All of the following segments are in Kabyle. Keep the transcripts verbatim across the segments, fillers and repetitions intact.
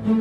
Ma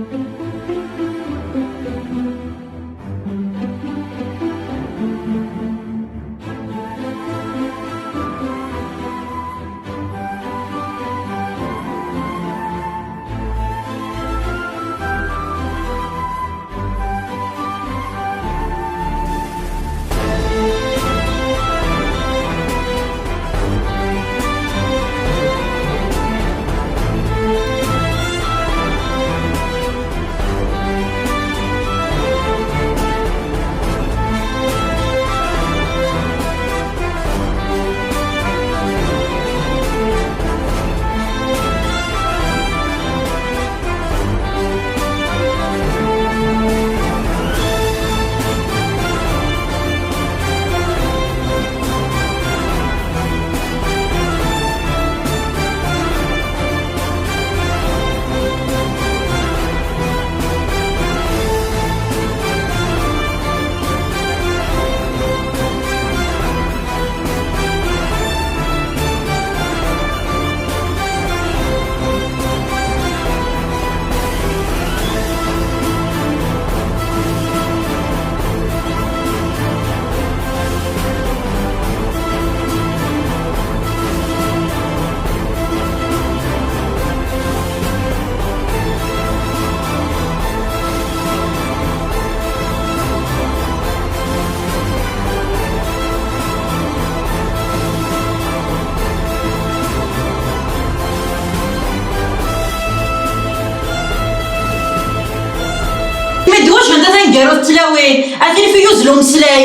d-wajbent atan gar tlawin, a tin fi yuzzel umeslay,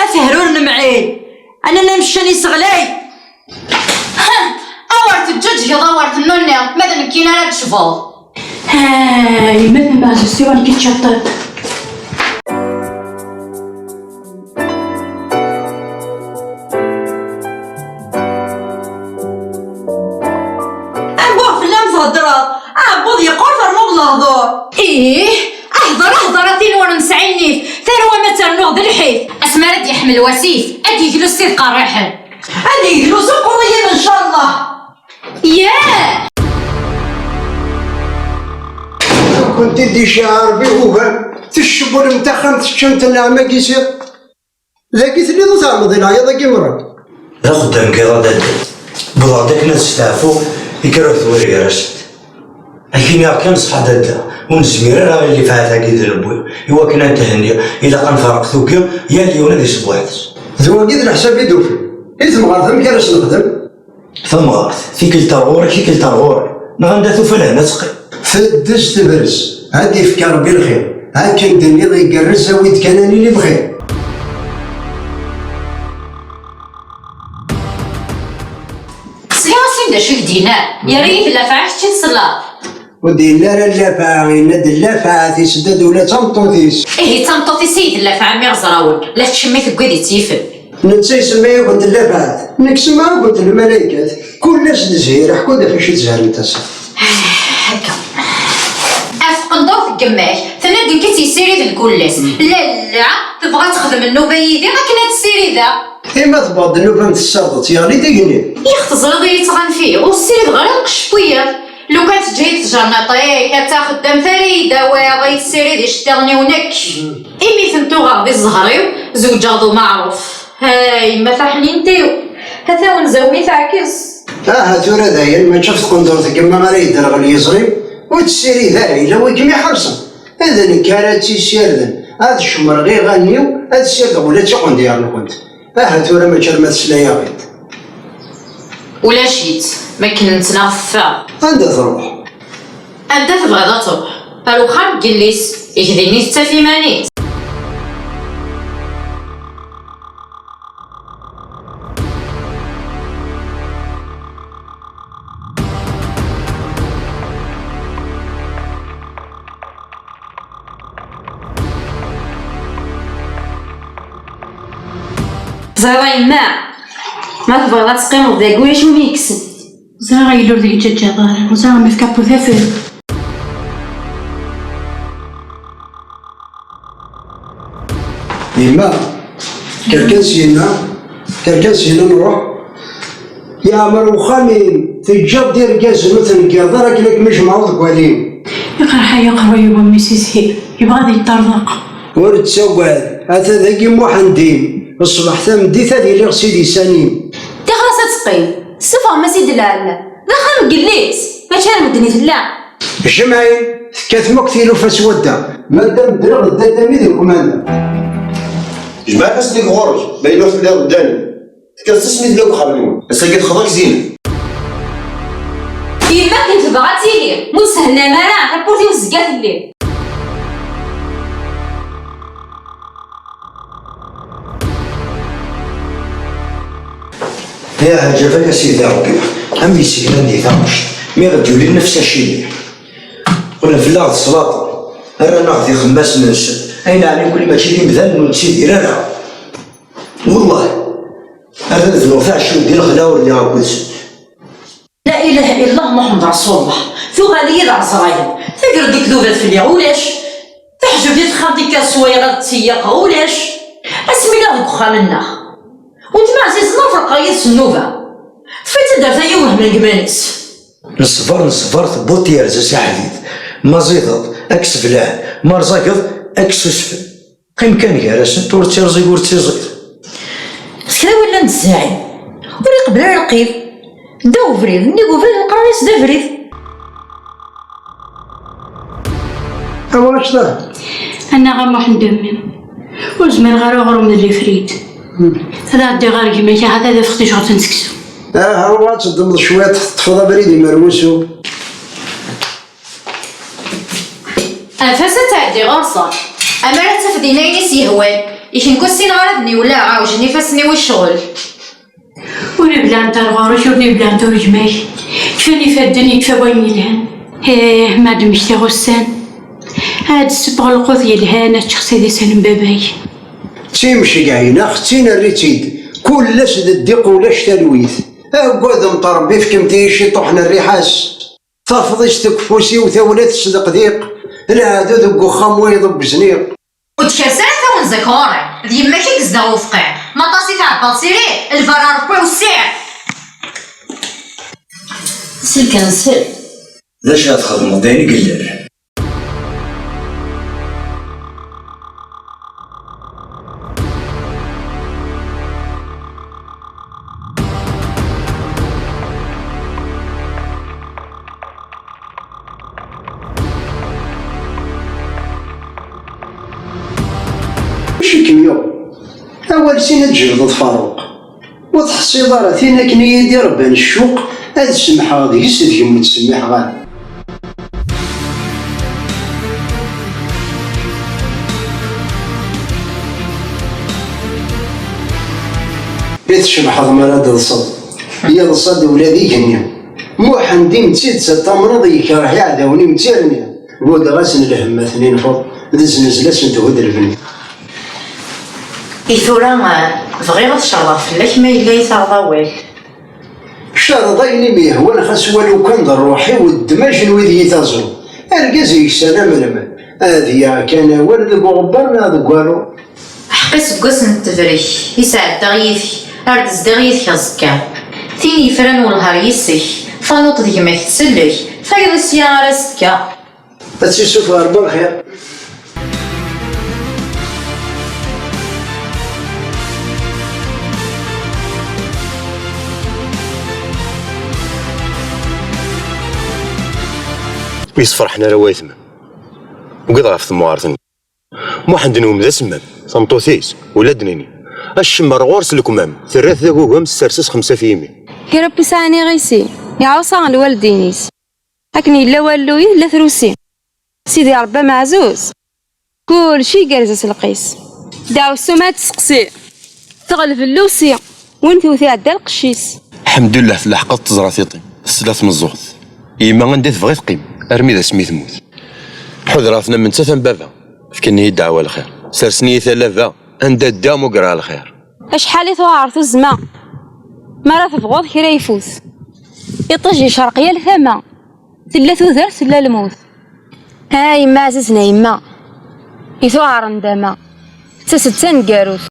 a tehrur nemɛil, a nanna imeccan iseɣlay. Awer teǧǧuǧgeḍ, awer tennunniḍ, ma d nekkini ara d-tecbuḍ. Hey, ma tma, je suis un petit chaton. Ambuh fell-am theddreḍ, aɛebbuḍ yeqqur ternuḍ lehdur. Ih, ahder ahder a tin ur nesɛi nnif, tarwa ma ternuɣ d lḥif. Asmi ara d-yeḥmel wasif, ad d-yeglu s tid qerriḥen. Ad yeglu s uqerru-yim, ncallah. Yah! Ur kent-id-icɛar bi ugam, tcewwlem taxxamt teččamt nneɛma n yisiḍ. Dagi telliḍ ur tɛemmeḍ i leɛyaḍ-agi merra. D axeddam n yiḍ a dadda. Wwḍeɣ-d akken ad steɛfuɣ i kra ur twala gar-asent. Ad k-iniɣ kan ṣṣeḥ a dadda, ur nezmir ara i llifɛat-agi d-newwi, i wakken ad nethenni, ilaq ad nferreq tuggi, yal yiwen ad iseww weḥd-s. D wagi d leḥsab i d-ufin. I temɣart amek ara s-nexdem? Tamɣart, tikkelt ar ɣur-i, tikkelt ar ɣur-i, neɣ anda tufa lehna teqqim. Teddez tebrez, ad d-ifk Rebbi lxir, akken d-tenniḍ igerrez, awi-d kan anili bxir. Sliɣ-as-in d acu i k-d-yenna, yerra-yi-d Lafaɛ kečč i teslaḍ. Ur d-yenna ara Lafaɛ, yenna-d Lafaɛ, tisedda-d ula d tameṭṭut-is. Ihi d tameṭṭut-is i yi-d Lafaɛ, a mmi Ɣezrawen, la tettcemmit deg wid i tt-yifen. Netta isemma-yakent Lafaɛat, nekk semmaɣ-akent lmalaykat, kul ass d zzhir, ḥku-d ɣef acu i tzehremt ass-a. Akka. Af tqendurt n yemma-k, tenna-d nekk i tt-yessiriden kullas. Lalla, tebɣa ad texdem nnuba yid-i akken ad tt-ssirideɣ. I ma tebɣeḍ nnuba-m tessardeḍ-tt, yeɣli-d igenni. Yak teẓriḍ-iyi ttɣanfiɣ, ur ssirideɣ ara lqecc n wiyaḍ. Lukan teǧǧa-yi-d tjernaṭ-ik, ad taxeddamt ara yi-d-tawiḍ, ad yi-tessirid iceṭṭiḍen-iw nekk. Imi ten-tuɣeɣ di zzher-iw, zewǧeɣ d umaɛruf. Hay, ma taḥnint-iw, ata wenza-w mi teɛkes. Aha tura dayen, mačči ɣef tqendurt n yemma ara yedderɣel yiẓri-w, ur tessirid ara, yella wi kem-iḥerṣen. D nekk ara tt-issirden, ad cemreɣ iɣallen-iw, ad ssirdeɣ ula d tiqendyar-nkent. Aha tura mačči arma teslayaɣ-d. Ulac-itt, makken nettnaɣ teffeɣ. Anda truḥ? Anda tebɣiḍ ad truḥ? Ar uxxam n yelli-s, eg din i tettaf iman-is. Teẓriḍ a yemma, ma tebɣiḍ ad teqqimeḍ dagi ulac win yekksen. Ẓriɣ a yelli ur d-iyi-ǧǧaǧǧaḍ ara, ur ẓriɣ ma fk apud afud. Yemma, kker kan syenna, kker kan syenna nruḥ. Yeɛmer uxxam-im, teǧǧiḍ-d irgazen ur tneggireḍ ara akken ad kem-ijmeɛ uḍeggal-im. Iqerḥ-iyi aqerruy-iw a mmi Sidi, yebɣa ad yeṭṭerḍeq. Ur ttagad, ata dagi Muḥend-im, ṣṣbeḥ tameddit ad iliɣ sidi Sanim. Tixer-as ad teqqim, ssufɣem-as-id lɛella, d axxam n yelli-s, mačči ar medden i tella. Jemɛin, tekkatem akk tilufa s wadda, ma dda meddreɣ d dadda-m i d lekmana. Jemɛet-as-d ɣur-k, ma yella ur telliḍ ddan. Tekkiḍ s asmi tella deg uxxam-nwen. Ass-agi texḍa-k Zina. Yemma akken tebɣa ad tili, ma ur teshennam ara, tawwurt-iw tezga telli. Ya ɛǧab-ak a Sidi Ṛebbi, am yesegnan di taɣect, mi ɣ-d-yuli nnefs acimi. Qqlen fell-aɣ d ṣṣlaṭen, rran-aɣ d ixemmasen-nsen, ayen ɛni nekkni mačči d imdanen ur nettidir ara? Wellah, ad d-bnuɣ taɛecciwt di lexla ur lliɣ akked-sen. La ilaha illallah Muḥemmed Rasulullah. Tuɣal-iyi d ɛezrayel. Taggara n lekdubat fell-i ulac. Taḥejjut di texxamt i kkaɣ sswayeɣ ad tteyyiqeɣ ulac. Asmi lliɣ deg uxxam-nneɣ, weltma ɛzizen ur ferqeɣ yid-s nnuba. Tfay taddart-agi wehhmen deg iman-is. Neṣber, neṣber, tewweḍ tyerza s aḥdid. Ma ẓideḍ, ad k-sebleɛ, ma rẓageḍ, ad k-susfen. Qqim kan gar-asent, ur ttirẓig ur ttiẓid. Kra win llan d zzaɛi, ur iqebbel ara lqid. Ddaw ubrid, nnig ubrid, neqrar-as d abrid. Awa acta? Annaɣ a Muḥend a mmi, ur zmireɣ ara uɣrum d lifrid. Ad ɛeddiɣ ɣer gma-k, ahat ad afeɣ tijɣelt n seksu. Aha, ad teddmeḍ cwiṭ, teṭṭfeḍ abrid imer wusu. Anef-as ad tɛeddi ɣur-sen. Amar ad taf din ayen i s-yehwan. Ikenku ssineɣ ara d-niwleɣ, ɛewjen ifassen-iw i ccɣel. Ur iblɛent ar ɣur-k, ur iblɛent ur gma-k. Kfan ifadden, yekfa wayen yelhan. Ih, ma d-mmektiɣ ussan, ad d-ssufɣeɣ lqut yelhan, ad ččeɣ s idisan n baba-k. D timcegɛin, axettin err-itt-id. Kul ass d ddiq, ulac talwit. Aggadem Ṛebbi, fkemt-iyi ciṭuḥ n rriḥa-s. Tafḍist deg ufus-iw, tawla tesdeqdiq, leɛdu deg uxxam, wayeḍ deg uzniq. Ur d-kers ara tawenza-k ɣur-i, d yemma-k i yezdeɣ ufqiɛ, ma aṭas i tɛebbaḍ s iri, lberra rekwi wessiɛ. Sel kan, sel. D acu ara txedmeḍ d ayen i yellan? Acu i kem-yuɣen? Awal sin ad tjebdeḍ Faruq. Ur teḥṣiḍ ara tin akken i yi-d-irebban ccuq, ad semḥeɣ deg-s, deg-m ur ttsemmiḥeɣ ara. I tcebḥeḍ mi ara d-teḍseḍ, yeḍsa-d ula d igenni. Muḥend-im d tidet ad tamneḍ, yekreh iɛdawen-im d tirni. Buddeɣ-asen lhemm ad ten-infeḍ, d znezla-sen thudd lbenni. I tura, bɣiɣ ad cerḍeɣ fell-ak ma yella i taɣeḍ awal. Cerḍ ayen i m-yehwan, xas walu kan d rruḥ-iw, ddem ajenwi d yi-taẓru. Argaz yeksan am lmal, ad yaɣ kan awal deg uɣebbar neɣ deg walu. Ḥeqq iseggasen n tebrek i sɛeddaɣ yid-k, ar d-zdiɣ yid-k aẓekka. Tin yefran welher yis-k, tanuḍt d gma-k tsellek, tayeḍ i sya ara s-tekka. Ad tt-issufeɣ Ṛebbi lxir. Ur yessefṛaḥen ara wayetma. Ugiḍ ɣef temɣart-nni. Muḥend Nwem d asemmam, tameṭṭut-is, ula d-nini. Acemmer ɣur-s lekmam, terra-t d agugam, tessers-as xemsa f yimi. Kra n wussan iɣisi, iɛuṣa lwaldin-is. Akken yella walluy, yella trusi. Sidi Ṛebbi ameɛzuz, kulci igerrez-as lqis. Ddeɛwessu ma ad tseqsi, teɣleb llusi, win tewwet iɛedda lqecc-is. Ḥemdullah, tleḥqeḍ teẓra tiṭ-im, tesla tmeẓẓuɣt. Yemma anda tebɣi teqqim, armi d asmi temmut. Ḥudreɣ-ten am nettat am baba, fkan-iyi ddeɛwa lxir, sersen-iyi talaba, anda ddiɣ mugreɣ lxir. Acḥal i tuɛer tuzzma, mi ara tebɣuḍ kra ifut. Iṭij yecreq yal tama, tella tudert, tella lmut. A yemma ɛzizen a yemma, i tuɛer ndama, d tasetta n garut.